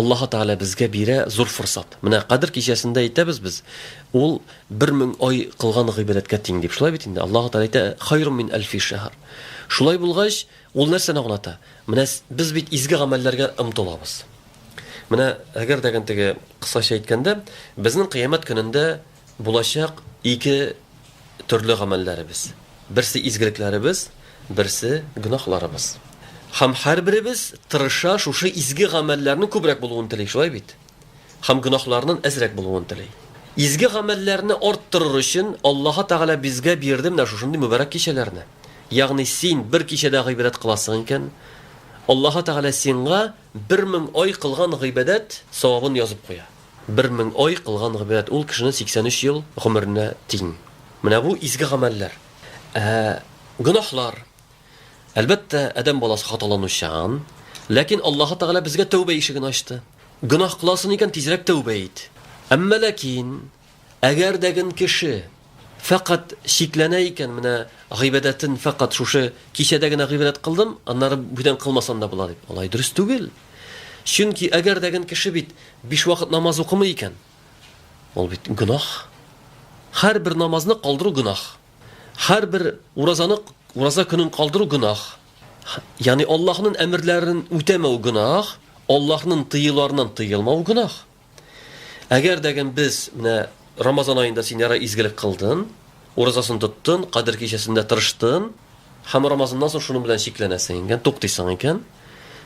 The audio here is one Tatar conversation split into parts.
Аллаһы Тәгалә безгә бирә зур форсат. Менә Кадер кичәсендә әйтәбез без, ул 1000 ай кылган гыйбадәткә тиң дип. Шулай бит инде. Аллаһы Тәгалә әйтә, хайрун мин әлфи шәһр. Шулай булгач, ул нәрсәне аңлата? Менә без бит изге гамәлләргә омтылабыз. Менә әгәр дә теге кыскача әйткәндә, безнең кыямәт көнендә булачак ике төрле гамәлләребез. Берсе изгелекләребез, берсе гөнаһларыбыз. Һәм һәрберебез тырыша шушы изге гамәлләрнең күбрәк булуын тели, шулай бит? Һәм гөнаһларның әзрәк булуын тели. Изге гамәлләрне арттырыр өчен Аллаһы Тәгалә безгә бирде менә шушындый мөбарәк кичәләрне. Ягъни син бер кичәдә гыйбадәт кыласың икән, Аллаһы Тәгалә сиңа 1000 ай кылган гыйбадәт савабын язып куя. 1000 ай кылган гыйбадәт ул кешенең 83 ел гомеренә тиң. Менә бу изге гамәлләр. Ә гөнаһлар? Әлбәттә, адәм баласы хаталанучан, ләкин Аллаһы Тәгалә безгә тәүбә ишеген ачты. Гөнаһ кыласың икән, тизрәк тәүбә ит. Әмма ләкин, әгәр дә ген кеше фәкать чикләнә икән, менә гыйбадәтен фәкать шушы кичәдә генә гыйбадәт кылдым, аннары бүтән кылмасам да була дип. Алай дөрес түгел. Чөнки әгәр дә ген кеше бит биш вакыт намаз укымый икән, Ул бит гөнаһ. Һәрбер намазны калдыру гөнаһ. Һәрбер уразаны, ураза көнен калдыру гөнаһ. Ягъни Аллаһның әмерләрен үтәмәү гөнаһ, Аллаһның тыюларыннан тыелмау гөнаһ. Әгәр дә без менә Рамазан аенда син ярай изгелек кылдың, уразасын тоттың, Кадер кичәсендә тырыштың, һәм Рамазаннан соң шуның белән чикләнәсең икән, туктыйсың икән,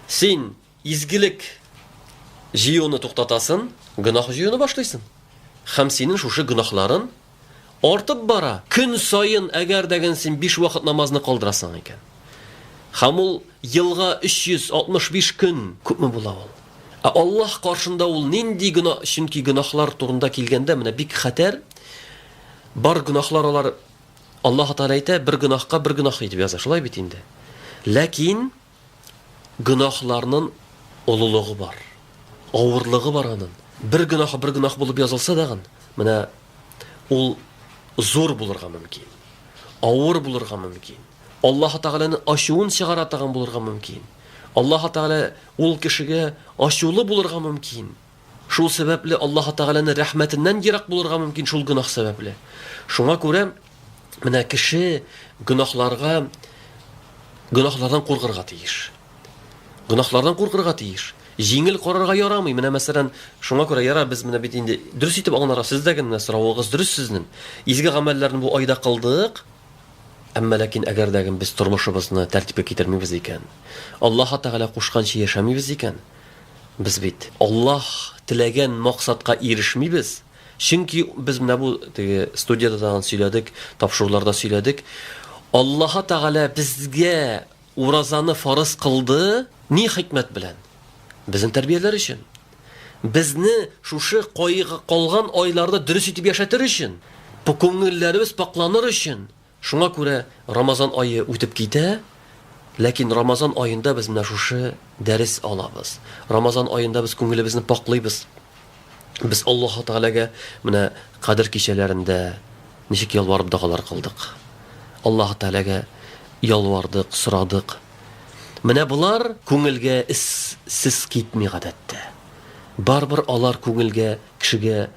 син Изгелек җыюны туктатасын, гөнаһ җыюны башлыйсын. Һәм синең шушы гөнаһларын артып бара. Көн саен әгәр дә ген син биш вакыт намазны калдырасың икән. Һәм ул елга 365 көн күпме була ул? Ә Аллаһ каршында ул нинди гөнаһ, чөнки гөнаһлар турында килгәндә менә бик хәтәр. Бар гөнаһлар алар Аллаһ Тәгалә әйтә, бер гөнаһка бер гөнаһ итеп яза. Шулай бит инде. Ләкин Гөнаһларнын олылыгы бар, авырлыгы бар анын. Бер гөнаһы бер гөнаһ булып язылса дагын, менә ул зур булырга мөмкин, авыр булырга мөмкин. Аллаһы Тәгаләнең ачуын чыгара торган булырга мөмкин. Аллаһы Тәгалә ул кешегә ачулы булырга мөмкин. Шул сәбәпле Аллаһы Тәгаләнең рәхмәтеннән ерак булырга мөмкин шул гөнаһ сәбәпле. Шуңа күрә менә кеше гөнаһларга гөнаһлардан куркырга тиеш. Гөнаһлардан куркырга тиеш. Җиңел карарга ярамый. Менә мәсәлән, шуңа күрә яра без менә бит инде дөрес итеп аңларга сез дә генә соравыгыз дөрес сезнең. Изге гамәлләрне бу айда кылдык, Әмма ләкин әгәр дә без тормышыбызны тәртипкә китермибез икән, Аллаһ Тәгалә кушканча яшәмибез икән, без бит Аллаһ теләгән максатка ирешмибез. Чөнки без менә бу теге студиядә тагын сөйләдек, тапшыруларда сөйләдек. Аллаһ Тәгалә безгә уразаны фарыз кылды ни хикмәт белән? Безне тәрбияләр өчен. Безне шушы кайгы калган айларда дөрес итеп яшәтер өчен, күңелләребез пакъланыр өчен. Шуңа күрә Рамазан ае үтеп китә, ләкин Рамазан аенда без менә шушы дәрес алабыз. Рамазан аенда без күңелебезне пакълыйбыз. Без Аллаһы Тәгаләгә менә Кадер кичәләрендә ничек ялварып догалар кылдык. Аллаһы Тәгаләгә ялвардык, сорадык. Менә болар күңелгә эзсез китми гадәттә. Барыбер алар күңелгә, кешегә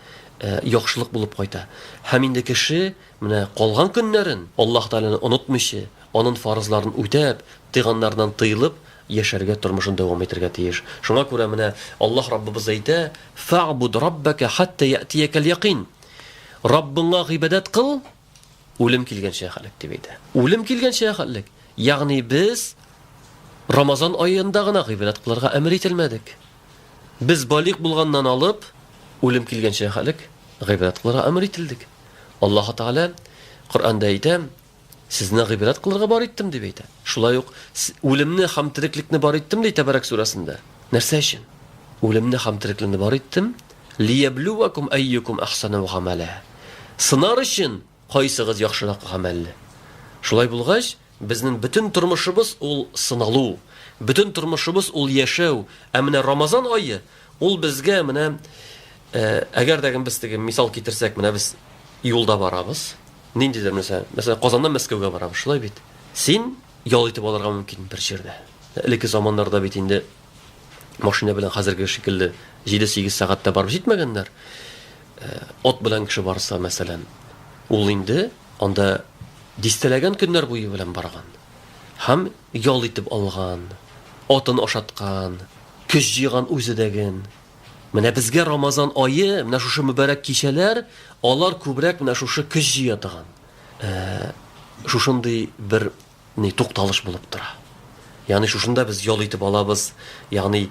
яхшылык булып кайта. Һәм инде кеше менә калган көннәрен Аллаһ Тәгаләне онытмыйча, анын фарызларын үтәп, тыйганнарыннан тыелып яшәргә, тормышын дәвам итәргә тиеш. Шуңа күрә менә Аллаһ Раббыбыз әйтә, Фәгъбуд раббәкә хәттә яътиякәл якин. Раббыңа гыйбадәт кыл, үлем килгәнчә хәлек дип әйтә. Үлем килгәнчә хәлек. Ягъни без Рамазан аенда гына гыйбадәт кылырга әмер ителмәдек. Без балигъ булганнан алып, үлем килгәнчә хәлек гыйбадәт кылырга әмер ителдек. Аллаһ Тәгалә Коръәндә әйтә, Сезне гыйбадәт кылырга бар иттем, дип әйтә. Шулай ук үлемне һәм тереклекне бар иттем, ди Тәбәрәк сүрәсендә. Нәрсә өчен? Үлемне һәм тереклекне бар иттем, лияблувакум әйюкум әхсану гамәлә. Сынар өчен, кайсыгыз яхшырак гамәлле. Шулай булгач, безнең бөтен тормышыбыз ул сыналу, бөтен тормышыбыз ул яшәү. Ә менә Рамазан ае ул безгә менә әгәр дә без теге мисал китерсәк, менә без юлда барабыз. Ниндидер мәсәлән, мәсәлән, Казаннан Мәскәүгә барабыз, шулай бит. Син ял итеп алырга мөмкин бер җирдә. Элекке заманнарда бит инде. Машина белән хәзерге шикелле 7-8 сәгатьтә барып җитмәгәннәр. Ат белән кеше барса, мәсәлән, ул инде анда дистәләгән көннәр буе белән барган. Һәм ял итеп алган, атын ашаткан, көч җыйган үзе дәген. Менә безгә Рамазан ае, менә шушы мөбарәк кичәләр, алар күбрәк менә шушы көч җыя торган. Шушындый бер ни тукталыш булып тора. Ягъни шушында без ял итеп алабыз, ягъни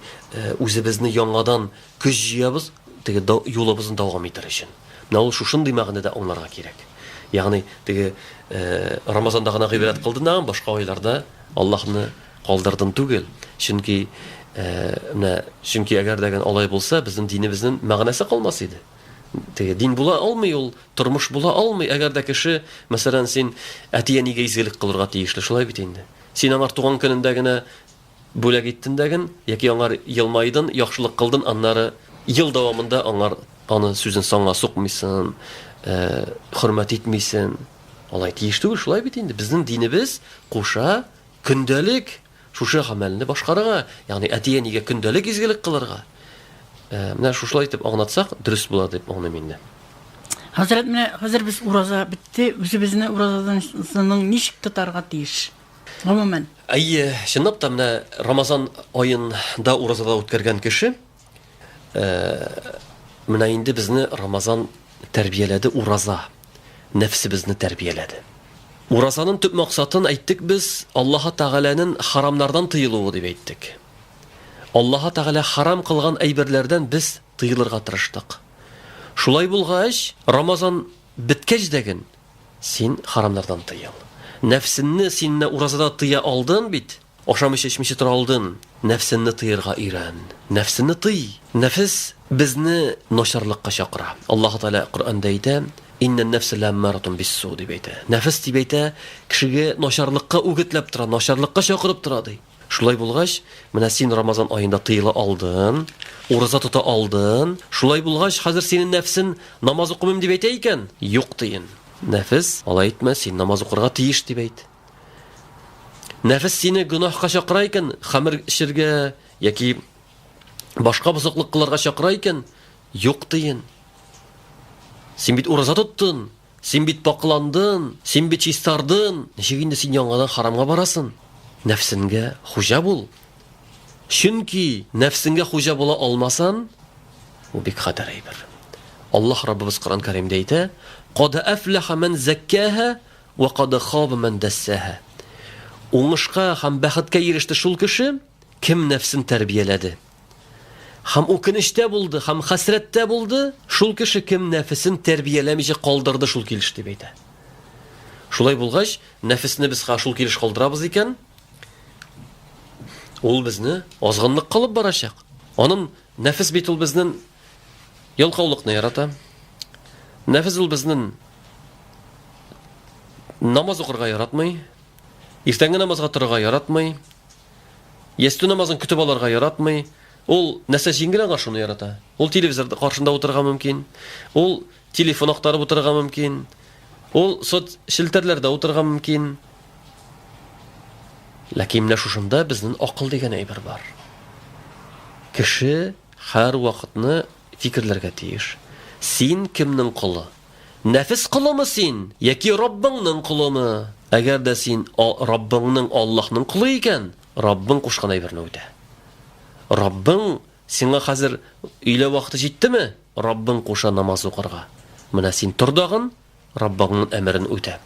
үзебезне яңадан көч җыябыз, теге юлыбызны дәвам итәр өчен. Менә ул шушындый мәгънәдә аңларга кирәк. Ягъни теге Рамазанда гына гыйбадәт кылдың да, башка айларда Аллаһны калдырдың түгел. Чөнки менә чөнки әгәр дә алай булса, безнең динебезнең мәгънәсе калмас иде. Теге дин була алмый ул, тормыш була алмый. Әгәр дә кеше, мәсәлән, син әти-әнигә изгелек кылырга тиешле, шулай бит инде. Син аңар туган көнендә генә бүләк иттен дәген, яки аңар елмайдын, яхшылык кылдын, аннары ел дәвамында аңар аны сүзен санга сукмыйсын, хөрмәт итмисен. Алай тиеш түгел, шулай бит инде. Безнең динебез куша көндәлек шушы гамәлне башкарырга, ягъни әти-әнигә көндәлек изгелек кылырга. Менә шушылай итеп аңлатсак, дөрес була дип аңлыйм инде. Хәзрәт, менә хәзер без ураза бетте, үзебезне уразадан соң ничек тотарга тиеш? Гомумән. Әйе, чынлап та менә Рамазан аенда уразада үткәргән кеше, менә инде безне Рамазан тәрбияләде, ураза нәфсебезне тәрбияләде. Уразаның төп максатын әйттек без, Аллаһы Тәгаләнең харамнардан тыелуы дип әйттек. Аллаһы Тәгалә харам кылган әйберләрдән без тыелырга тырыштык. Шулай булгач, Рамазан беткәч дәген син харамнардан тыел. Нәфсенне син менә уразада тыя алдың бит, Ашамыйча-эчмичә тора алдын, нәфсеңне тыерга өйрән. Нәфсеңне тый. Нәфес безне начарлыкка чакыра. Аллаһы Тәгалә Коръәндә әйтә, Иннән нәфсә ләәммаратун биссу, дип әйтә. Нәфес дип әйтә, кешегә начарлыкка үгетләп тора, начарлыкка чакырып тора, ди. Шулай булгач, менә син Рамазан аенда тыела алдын, ураза тота алдын. Шулай булгач, хәзер синең нәфсен намаз укымыйм дип әйтә икән, юк диен. Нәфес, алай әйтмә, син намаз укырга тиеш дип әйт. Нәфес сине гөнаһка чакыра икән, хәмер эчергә яки башка бозыклык кылырга чакыра икән, юк диен. Син бит ураза тоттың, син бит пакъландың, син бит чистардың. Ничек инде син яңадан харамга барасың? Нәфсеңгә хуҗа бул. Чөнки нәфсеңгә хуҗа була алмасан, бу бик хәтәр әйбер. Аллаһ Раббыбыз Коръән Кәримдә әйтә: "Кад әфләхә мән зәккәһә Вә кад хаба мән дәссәһә. Уңышка һәм бәхеткә иреште шул кеше, кем нәфсен тәрбияләде. Һәм үкенечтә булды, һәм хәсрәттә булды, шул кеше, кем нәфесен тәрбияләмичә калдырды шул килеш, дип әйтә. Шулай булгач, нәфесне без шул килеш калдырабыз икән, ул безне азгынлыкка алып барачак. Аның нәфес бит ул безнең ялкаулыкны ярата. Нәфес ул безнең Намаз укырга яратмый, иртәнге намазга торырга яратмый, ястү намазын көтеп алырга яратмый. Ул нәрсә җиңел аңа шуны ярата. Ул телевизор каршында утырырга мөмкин, ул телефон актарып утырырга мөмкин, ул соц челтәрләрдә утырырга мөмкин. Ләкин менә шушында безнең акыл дигән әйбер бар. Кеше һәр вакытны фикерләргә тиеш. Син кемнең колы? Нәфес колымы син, яки Раббыңның колымы? Әгәр дә син Раббыңның, Аллаһның колы икән, Раббың кушкан әйберне үтә. Раббың сиңа хәзер өйлә вакыты җиттеме? Раббың куша намаз укырга. Менә син тор дагын, Раббыңның әмерен үтә.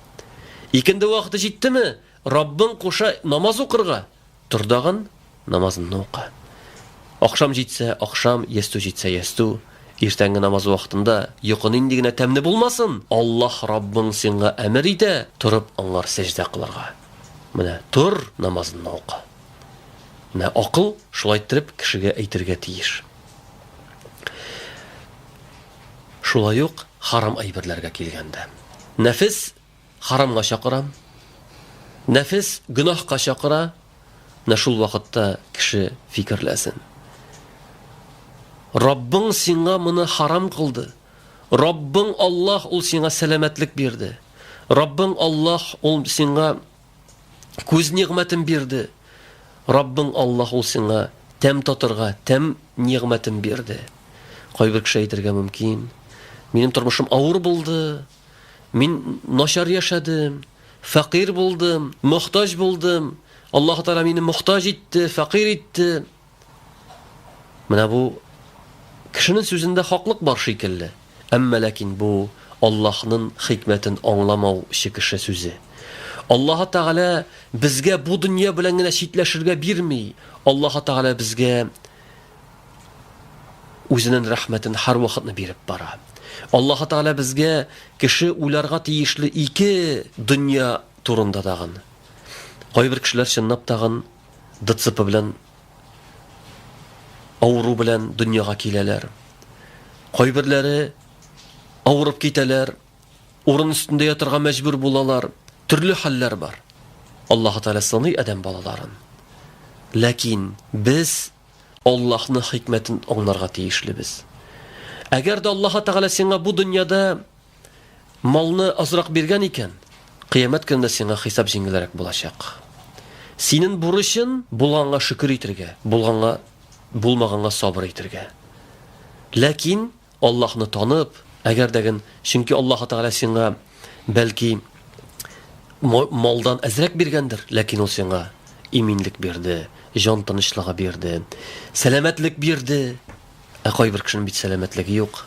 Икенде вакыты җиттеме? Раббың куша намаз укырга. Тор дагын, намазыңны укы. Ахшам җитсә, ахшам, ястү җитсә, ястү. Иртәнге намаз вакытында йокы нинди генә тәмле булмасын, Аллаһ Раббың сиңа әмер итә, торып аңар сәҗдә кылырга. Менә тор, намазыңны укы. Менә акыл шулай иттереп кешегә әйтергә тиеш. Шулай ук харам әйберләргә килгәндә. Нәфес Харамга чакыра. Нәфес гөнаһка чакыра. Менә шул вакытта кеше фикерләсен. Раббың сиңа моны харам кылды. Раббың Аллаһ ул сиңа сәламәтлек бирде. Раббың Аллаһ ул сиңа күз нигъмәтен бирде. Раббың Аллаһ ул сиңа тәм татырга, тәм нигъмәтен бирде. Кайбер кеше әйтергә мөмкин, минем тормышым авыр булды, мин начар яшәдем, фәкыйрь булдым, мохтаҗ булдым, Аллаһы Тәгалә мине мохтаҗ итте, фәкыйрь итте. Менә бу кешенең сүзендә хаклык бар шикелле. Әмма ләкин бу Аллаһның хикмәтен аңламаучы кеше сүзе. Аллаһы Тәгалә безгә бу дөнья белән генә читләшергә бирми. Аллаһы Тәгалә безгә үзенең рәхмәтен һәрвакытны биреп бара. Аллаһы Тәгалә безгә кеше уйларга тиешле ике дөнья турында тагын. Кайбер кешеләр чынлап тагын ДЦП белән авыру белән дөньяга киләләр. Кайберләре авырып китәләр, урын өстендә ятырга мәҗбүр булалар. Төрле хәлләр бар. Аллаһы Тәгалә сыный адәм балаларын. Ләкин без Аллаһның хикмәтен аңларга тиешлебез. Әгәр дә Аллаһы Тәгалә сиңа бу дөньяда Малны азрак биргән икән, кыямәт көнендә сиңа хисап җиңелрәк булачак. Синен бурычын, булганга шөкер итергә, булганга, булмаганга сабыр итергә. Ләкин Аллаһны танып, әгәр дәген, чөнки Аллаһы Тәгалә сиңа бәлки малдан әзрәк биргәндер, ләкин ул сиңа иминлек бирде, җан тынычлыгы бирде, сәламәтлек бирде. Ә кайбер кешенең бит сәламәтлеге юк.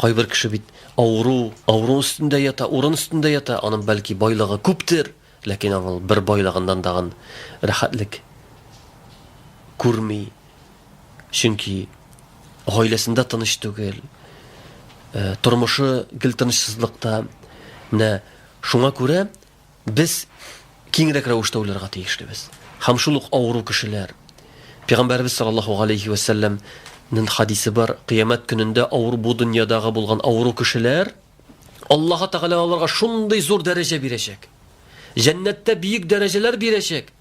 Кайбер кеше бит авыру, авыру өстендә ята, урын өстендә ята, аның бәлки байлыгы күптер, ләкин аңыл бер байлыгыннан тагын рәхәтлек күрми. Чөнки гаиләсендә тыныч түгел, э, тормышы гел тынычсызлыкта. Менә шуңа күрә Без киңрәк рәвештә уйларга тиешлебез. Һәм шул ук авыру кешеләр. Пәйгамбәребез саллаллаһу галәйһи вә сәлләмнең хадисе бар, кыямәт көнендә авыру бу дөньядагы булган авыру кешеләр Аллаһы Тәгалә аларга шундый зур дәрәҗә бирәчәк. Җәннәттә биек дәрәҗәләр бирәчәк.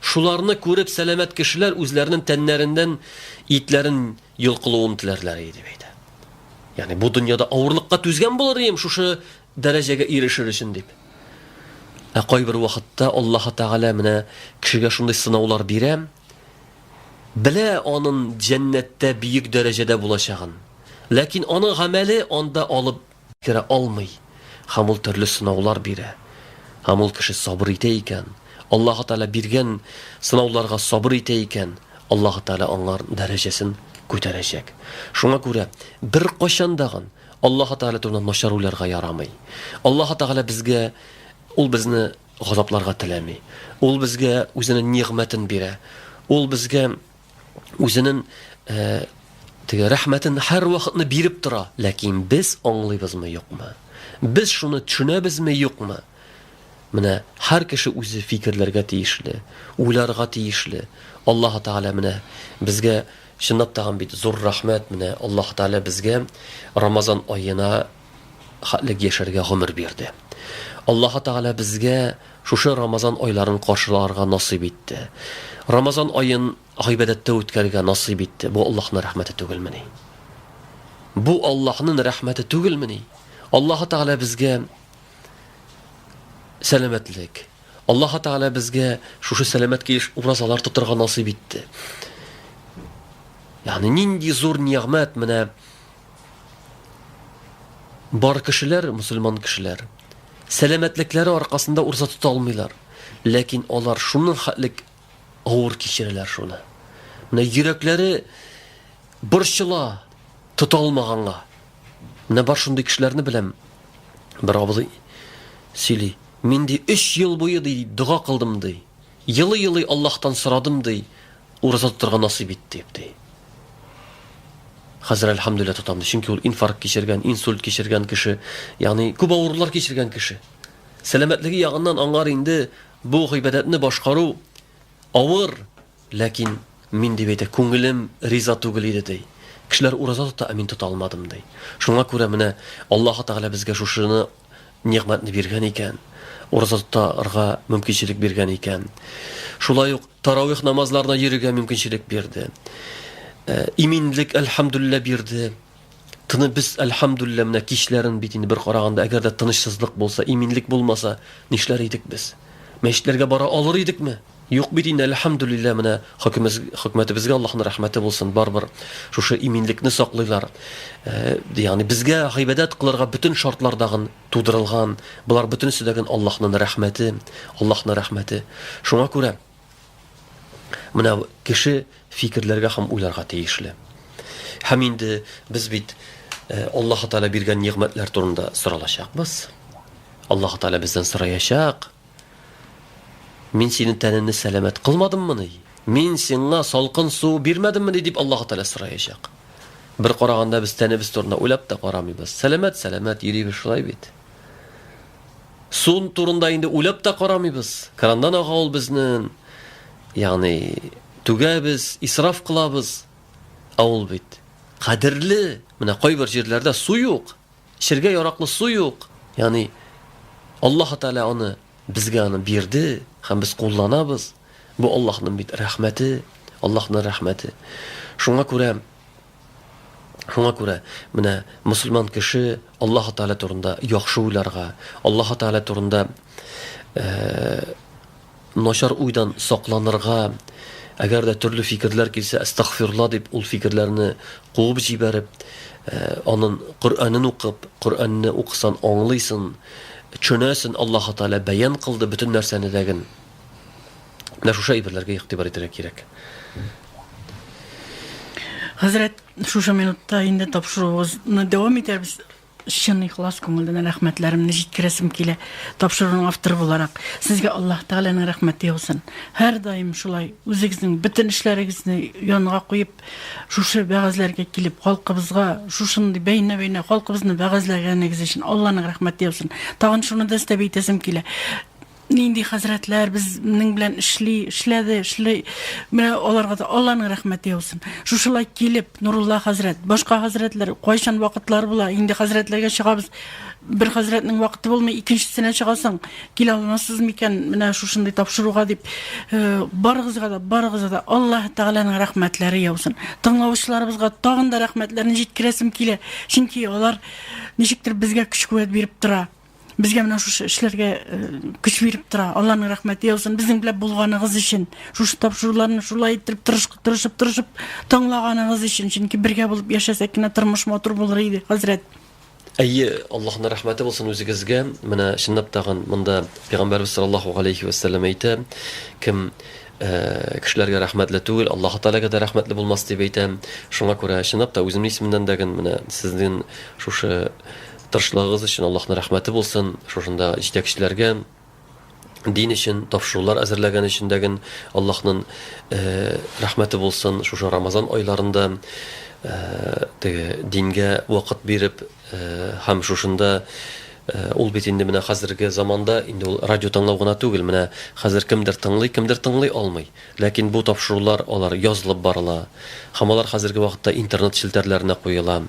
Шуларны күреп сәламәт кешеләр үзләренең тәннәреннән итләрен йолкылуын теләрләр иде дип әйтә. Ягъни бу дөньяда авырлыкка түзгән булыр идем шушы дәрәҗәгә ирешер өчен дип. Ә кайбер вакытта Аллаһы Тәгалә менә кешегә шундый сынаулар бирә, белә анын җәннәттә бөек дәрәҗәдә булачагын. Ләкин аның гамәле анда алып керә алмый. Һәм ул төрле сынаулар бирә. Һәм ул кеше сабыр итә икән, Аллаһы Тәгалә биргән сынауларга сабыр итә икән, Аллаһы Тәгалә аңар дәрәҗәсен күтәрәчәк. Шуңа күрә беркайчан дагын Аллаһы Тәгалә турында начар уйларга ярамый. Аллаһы Тәгалә безгә ул безне газапларга теләми. Ул безгә үзенең нигъмәтен бирә. Ул безгә үзенең э, теге рәхмәтен һәрвакытны биреп тора. Ләкин без аңлыйбызмы, юкмы? Без шуны төшенәбезме, юкмы? Менә һәр кеше үзе фикерләргә тиешле, уйларга тиешле. Аллаһы Тәгалә менә безгә чынлап тагын бит зур рәхмәт, менә Аллаһы Тәгалә безгә Рамазан аена хәтлек яшәргә гомер бирде. Аллаһы Тәгалә безгә шушы Рамазан айларын каршыларга насыйп итте. Рамазан аен гыйбадәттә үткәрергә насыйп итте. Бу Аллаһның рәхмәте түгелмени? Бу Аллаһның рәхмәте түгелмени? Аллаһы Тәгалә безгә сәламәтлек, Аллаһы Тәгалә безгә шушы сәламәт килеш уразалар тотырга насыйп итте. Ягъни нинди зур нигъмәт менә бар кешеләр, мусульман кешеләр, сәламәтлекләре аркасында ураза тота алмыйлар. Ләкин алар шуның хәтлек авыр кичерәләр шуны. Менә йөрәкләре борчыла, тота алмаганга. Менә бар шундый кешеләрне беләм. Бер абзый сөйли. Мин ди 3 ел буе ди дога кылдым ди. Елый-елый Аллаһтан сорадым ди, ураза тотарга насыйп ит дип ди. Хәзер әлхәмдүлилләһ тотам ди. Чөнки ул инфаркт кичергән, инсульт кичергән кеше, ягъни күп авырулар кичергән кеше. Сәламәтлеге ягыннан аңар инде бу гыйбадәтне башкару авыр, ләкин мин дип әйтә, күңелем риза түгел иде ди. Кешеләр ураза тота, ә мин тота алмадым ди. Шуңа күрә менә Аллаһы Тәгалә безгә шушыны нигъмәтне биргән икән, ураза тотарга мөмкинчелек биргән икән. Шулай ук таравих намазларына йөрергә мөмкинчелек бирде. Э, иминлек, әлхәмдүлилләһ, бирде. Тыны без, әлхәмдүлилләһ, менә кичләрен бит инде бер караганда, әгәр дә тынычсызлык булса, иминлек булмаса, нишләр идек без? Мәчетләргә бара алыр идекме? Юк бит инде, әлхәмдүлилләһ, менә хөкүмәтебезгә Аллаһның рәхмәте булсын, барыбер шушы иминлекне саклыйлар. Ягъни безгә гыйбадәт кылырга бөтен шартлар дагын тудырылган. Болар бөтенесе дә Аллаһның рәхмәте, Аллаһның рәхмәте. Шуңа күрә менә кеше фикерләргә һәм уйларга тиешле. Һәм инде без бит Аллаһ Тәгалә биргән нигъмәтләр турында соралачакбыз. Аллаһ Тәгалә бездән сораячак. Мин синең тәнеңне сәламәт кылмадыммыни? Мин сиңа салкын су бирмәдеммени? дип Аллаһы Тәгалә сораячак. Бер караганда без тәнебез турында уйлап та карамыйбыз. Сәламәт, сәламәт йөрибез шулай бит. Су турында инде уйлап та карамыйбыз. Краннан ага ул безнең. Ягъни түгәбез, исраф кылабыз. Ә ул бит кадерле. Менә кайбер җирләрдә су юк. Эчәргә яраклы су юк. Ягъни Аллаһы Тәгалә аны безгә аны бирде һәм без кулланабыз. Бу Аллаһның бит рәхмәте, Аллаһның рәхмәте. Шуңа күрә шуңа күрә менә мөселман кеше Аллаһы Тәгалә турында яхшы уйларга, Аллаһы Тәгалә турында Начар уйдан сакланырга, әгәр дә төрле фикерләр килсә, әстәгъфирулла дип ул фикерләрне куып җибәреп, анын Коръәнен укып, Коръәнне укысан аңлыйсын, төшенәсен, Аллаһы Тәгалә бәян кылды бөтен нәрсәне дәген. Менә шушы әйберләргә игътибар итәргә кирәк. Хәзрәт, шушы минутта инде тапшыруыбызны дәвам итәрбез. Чын ихлас күңелдән рәхмәтләремне җиткерәсем килә. Тапшыруның авторы буларак, сезгә Аллаһ Тәгаләнең рәхмәте яусын. Һәрдаим шулай үзегезнең бөтен эшләрегезне янга куеп, шушы вәгазьләргә килеп, халкыбызга шушындый бәйнә-бәйнә халкыбызны вәгазьләгәнегез өчен Алланың рәхмәте яусын. Тагын шуны да өстәп әйтәсем килә. Нинди хәзрәтләр безнең белән эшли, эшләде, эшли. Менә аларга да Алланың рәхмәте яусын. Шушылай килеп, Нурулла хәзрәт, башка хәзрәтләр, кайчан вакытлар була, инде хәзрәтләргә чыгабыз. Бер хәзрәтнең вакыты булмый, икенчесенә чыгасың. Килә алмассыз микән менә шушындый тапшыруга дип. Э, барыгызга да, барыгызга да Аллаһ Тәгаләнең рәхмәтләре яусын. Тыңлаучыларыбызга тагын да рәхмәтләрне җиткерәсем килә. Чөнки алар ничектер безгә көч-куәт биреп тора. Безгә менә шушы эшләргә э, көч биреп тора. Алланың рәхмәте яусын безнең белән булганыгыз өчен. Шушы тапшыруларны шулай иттереп тырышып, тырышып тыңлаганыгыз өчен. Чөнки бергә булып яшәсәк кенә тормыш матур булыр иде, хәзрәт. Әйе, Аллаһның рәхмәте булсын үзегезгә. Менә чынлап тагын монда Пәйгамбәрбез саллаллаһу алейхи ва сәлләм әйтә, кем э, кешеләргә рәхмәтле түгел, Аллаһ Тәгаләгә дә рәхмәтле булмас дип әйтә. Шуңа күрә чынлап та үземнең исемнән дә менә сезнең шушы Тырышлыгыгыз өчен Аллаһның рәхмәте булсын, шушында җитәкчеләргә, дин өчен тапшырулар әзерләгән өчен дәген Аллаһның рәхмәте булсын, шушы Рамазан айларында теге дингә вакыт биреп һәм шушында ул бит инде менә хәзерге заманда инде ул радио тыңлау гына түгел, менә хәзер кемдер тыңлый, кемдер тыңлый алмый. Ләкин бу тапшырулар алар язылып барыла һәм алар хәзерге вакытта интернет челтәрләренә куела.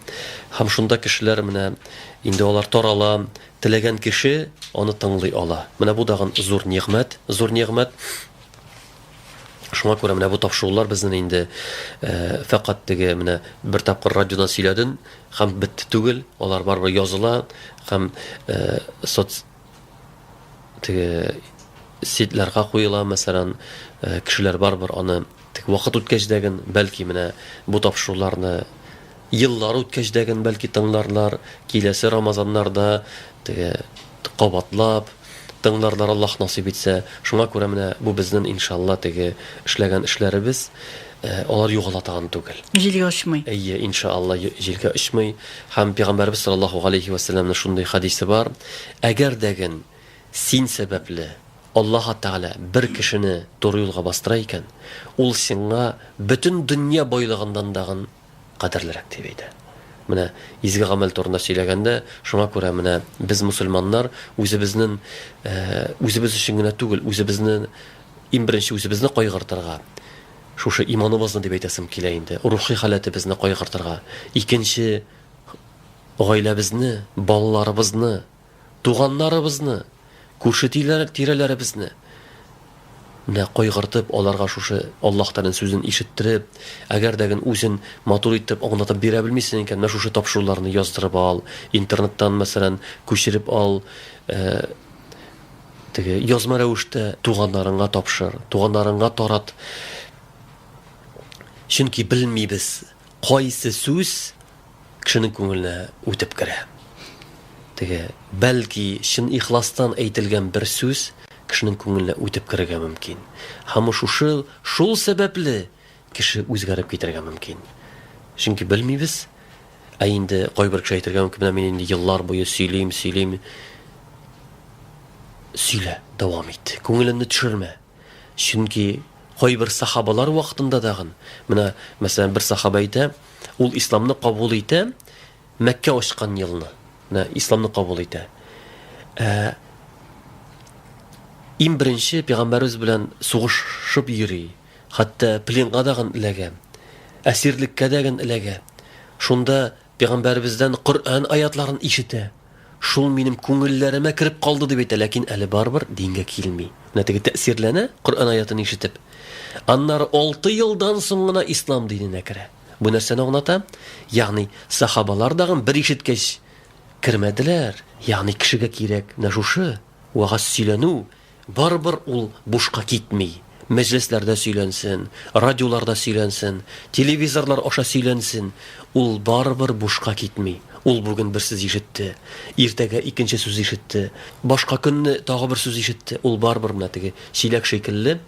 Һәм шунда кешеләр менә инде алар тарала, теләгән кеше аны тыңлый ала. Менә бу тагын зур нигъмәт, зур нигъмәт. Шуңа күрә менә бу тапшырулар безнең инде э, фәкать теге менә бер тапкыр радиодан сөйләдем һәм бетте түгел, алар барыбер языла һәм э, соц теге сетьләргә куела, мәсәлән, э, кешеләр барыбер аны тик вакыт үткәч дәген, бәлки менә бу тапшыруларны еллар үткәч дәген бәлки тыңларлар, киләсе Рамазаннарда теге кабатлап тыңларлар, Аллаһ насыйп итсә. Шуңа күрә менә бу безнең иншалла теге эшләгән эшләребез, э, алар югала торган түгел. Җилгә очмый. Әйе, иншалла җилгә очмый. Һәм пәйгамбәрбез саллаллаһу галәйһи вә сәлләмнең шундый хәдисе бар. Әгәр дәген син сәбәпле Аллаһ Тәгалә бер кешене туры юлга бастыра икән, ул сиңа бөтен дөнья байлыгыннан дагын кадерлерәк дип әйтә. Менә изге гамәл турында сөйләгәндә, шуңа күрә менә без мусульманнар үзебезнең үзебез өчен генә түгел, үзебезне иң беренче үзебезне кайгыртырга, шушы иманыбызны дип әйтәсем килә инде, рухи халәтебезне кайгыртырга, икенче гаиләбезне, балаларыбызны, туганнарыбызны, күрше тирәләребезне менә кайгыртып, аларга шушы Аллаһ Тәгаләнең сүзен ишеттереп, әгәр дә ген үзен матур итеп аңлатып бирә белмисең икән, менә шушы тапшыруларны яздырып ал, интернеттан, мәсәлән, күчереп ал, э, Теге язма рәвештә туганнарыңа тапшыр, туганнарыңа тарат. Чөнки белмибез, кайсы сүз кешенең күңеленә үтеп керә. Теге, бәлки, чын ихластан әйтелгән бер сүз кешенең күңеленә үтеп керергә мөмкин. Һәм шушы, шул сәбәпле кеше үзгәреп китәргә мөмкин. Чөнки белмибез. Ә инде кайбер кеше әйтергә мөмкин, менә мин инде еллар буе сөйлим, сөйлим. Сөйлә, дәвам ит. Күңелеңне төшермә. Чөнки кайбер сахабалар вакытында дагын, менә, мәсәлән, бер сахаба әйтә, ул исламны кабул итә, Мәккә ачкан елны, менә исламны кабул итә. Ә иң беренче пәйгамбәребез белән сугышып йөри, хәтта пленга дагын эләгә, әсирлеккә дәген эләгә. Шунда Пәйгамбәребездән Коръән аятларын ишетә. Шул минем күңелләремә кереп калды дип әйтә, ләкин әле барыбер дингә килми. Менә теге тәэсирләнә Коръән аятын ишетеп. Аннары 6 елдан соң гына ислам диненә керә. Бу нәрсәне аңлата? Ягъни сахабалар дагын бер ишеткәч кермәделәр. Ягъни кешегә кирәк менә шушы вәгазь сөйләнү, Барыбер ул бушка китми. Мәҗлесләрдә сөйләнсен, радиоларда сөйләнсен, телевизорлар аша сөйләнсен, ул барыбер бушка китми. Ул бүген бер сүз ишетте, иртәгә икенче сүз ишетте, башка көнне тагы бер сүз ишетте, ул барыбер менә теге чиләк шикелле,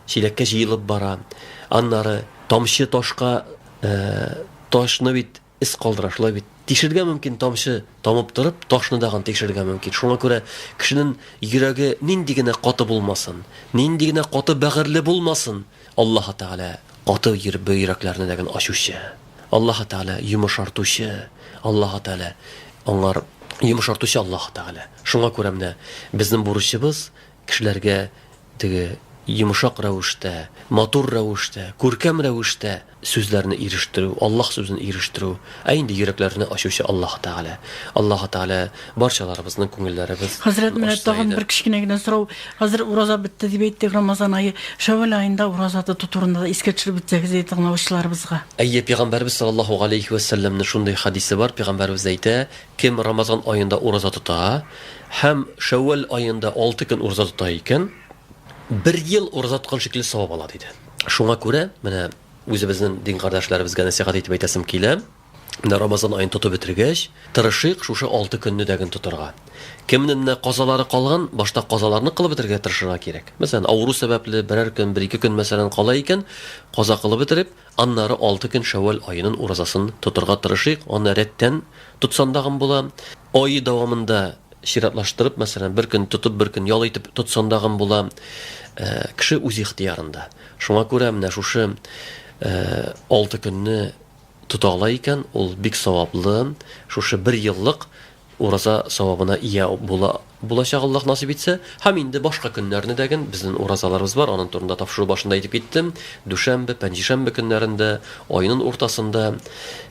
чиләккә җыелып бара. Аннары тамчы ташка, ташны бит Эз калдыра, шулай бит. Тишергә мөмкин тамчы тамып торып, ташны дагын тишергә мөмкин. Шуңа күрә кешенең йөрәге нинди генә каты булмасын, нинди генә каты бәгырьле булмасын, Аллаһы Тәгалә каты йөрәкләрне дәген ачучы. Аллаһы Тәгалә йомышартучы. Аллаһы Тәгалә аңар йомышартучы Аллаһы Тәгалә. Шуңа күрә менә безнең бурычыбыз кешеләргә теге йомшак рәвештә, матур рәвештә, күркәм рәвештә сүзләрне ирештерү, Аллаһ сүзен ирештерү, ә инде йөрәкләрне ачучы Аллаһ Тәгалә. Аллаһ Тәгалә барчаларыбызның күңелләребез Хәзрәт, менә тагын бер кечкенә генә сорау. Хәзер ураза бетте дип әйттек, Рамазан ае. Шәүвәл аенда ураза тоту турында да искә төшереп үтсәгез иде тыңлаучыларыбызга. Әйе, Пәйгамбәребез саллаллаһу галәйһи вә сәлләмнең шундый хәдисе бар, Пәйгамбәребез әйтә, Кем Рамазан аенда ураза тота һәм Шәүвәл аенда алты көн ураза тота икән, бер ел ураза тоткан шикелле савап ала, диде. Шуңа күрә, менә үзебезнең дин кардәшләребезгә нәсыйхәт итеп әйтәсем килә, менә Рамазан аен тотып бетергәч, тырышыйк шушы алты көнне дә ген тотарга. Кемнең менә казалары калган, башта казаларны кылып бетерергә тырышырга кирәк. Мәсәлән, авыру сәбәпле берәр көн, бер-ике көн, мәсәлән, кала икән, каза кылып бетереп, Аннары алты көн шәүвәл аенын уразасын тотырга тырышыйк, аны рәттән тотсан дагын була. Ай дәвамында чиратлаштырып, мәсәлән, бер көн тотып, бер көн ял итеп тотсан дагын була. Кеше үз ихтыярында. Шуңа күрә менә шушы алты көнне тота ала икән, ул бик саваплы. Шушы бер еллык Ураза савабына ия була булачак Аллаһ насыйп итсә. Һәм инде башка көннәрне дә ген безнең уразаларыбыз бар, аның турында тапшыру башында әйтеп киттем. Дүшәмбе, пәнҗешәмбе көннәрендә, айның уртасында.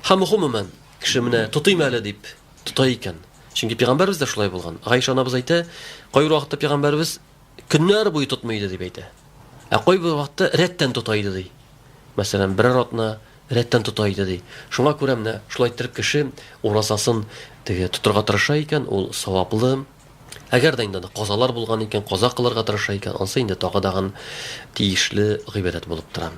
Һәм гомумән, кеше менә тотыйм әле дип тота икән. Чөнки пәйгамбәребез дә шулай булган. Гайшә анабыз әйтә, кайбер вакытта пәйгамбәребез көннәр буе тотмый иде дип әйтә. Ә кайбер вакытта рәттән тота иде ди. Мәсәлән, берәр атна рәттән тота иде ди. Шуңа күрә менә шулай иттереп кеше уразасын теге тотырга тырыша икән, ул саваплы. Әгәр дә инде анда казалар булган икән, каза кылырга тырыша икән, ансы инде тагы дагын тиешле гыйбадәт булып тора.